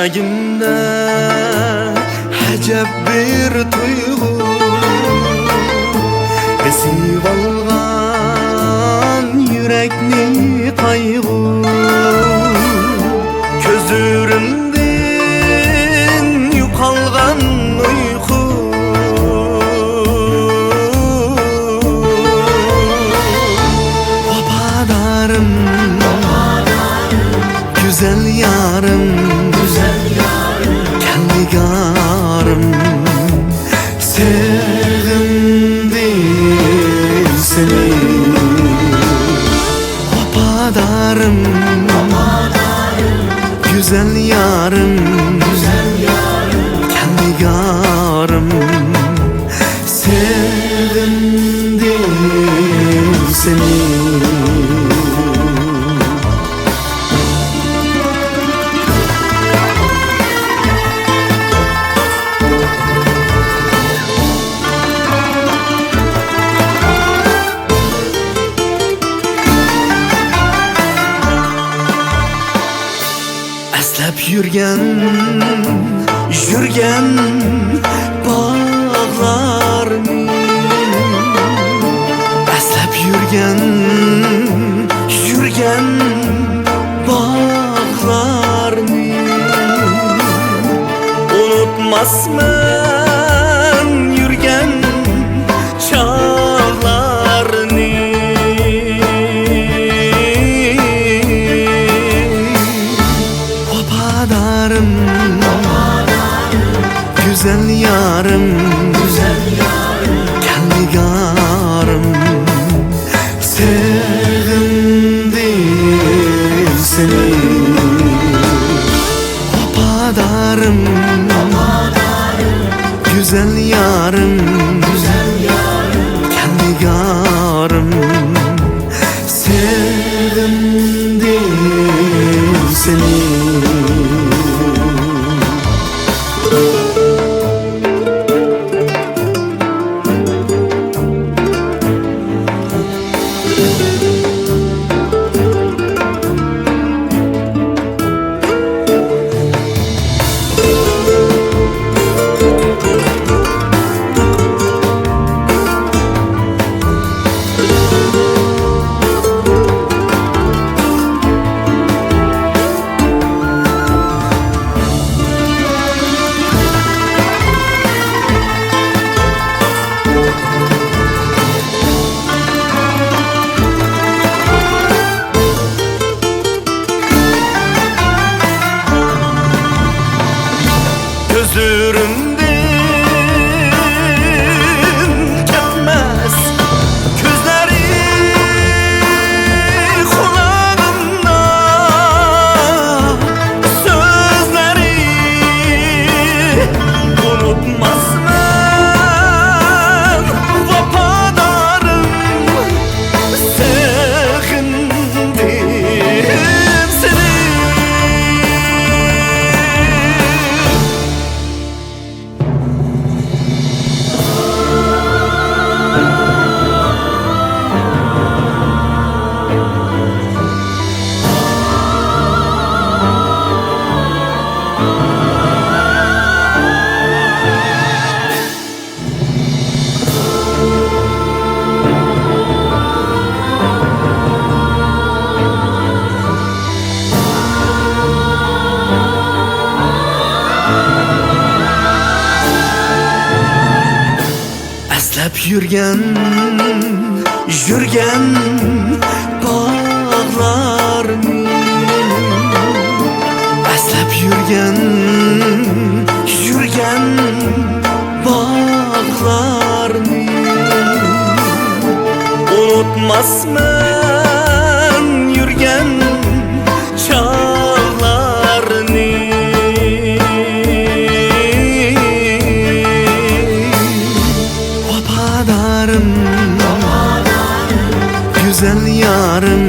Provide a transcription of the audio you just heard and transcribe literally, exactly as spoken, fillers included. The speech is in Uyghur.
يۈرىكىمدە ئەجەب بىر تۇيغۇ، بېسىۋالغان يۈرەكنى قايغۇ. كۆزلىرىمدىن يوقالغان ئۇيقۇ. ۋاپادارىم، گۈزەل يارىم، كەلدىگارىم، سېغىندىم سېنى. ۋاپادارىم، گۈزەل يارىم، كەلدىگارىم، سېغىندىم سېنى. ئەسلەپ يۈرگەن، يۈرگەن باغلارنى، ئەسلەپ يۈرگەن، يۈرگەن باغلارنى، ئۇنتۇماسمەن يۈرگەن چاغلارنى. ۋاپادارىم، گۈزەل يارىم، كەلدىگارىم، سېغىندىم سېنى. ۋاپادارىم، گۈزەل يارىم، كەلدىگارىم، سېغىندىم سېنى. كۆزلىرىمدىن كەلمەس كۆزلىرى، قۇلاغىمدا سۆزلىرى، ئۇنتۇماسمەن ۋاپادارىم، سېغىندىم سېنى. ئەسلەپ يۈرگەن، يۈرگەن باغلارنى، ئەسلەپ يۈرگەن، يۈرگەن باغلارنى، ئۇنتۇماسمەن يۈرگەن چاغلارنى. ۋاپادارىم، گۈزەل يارىم،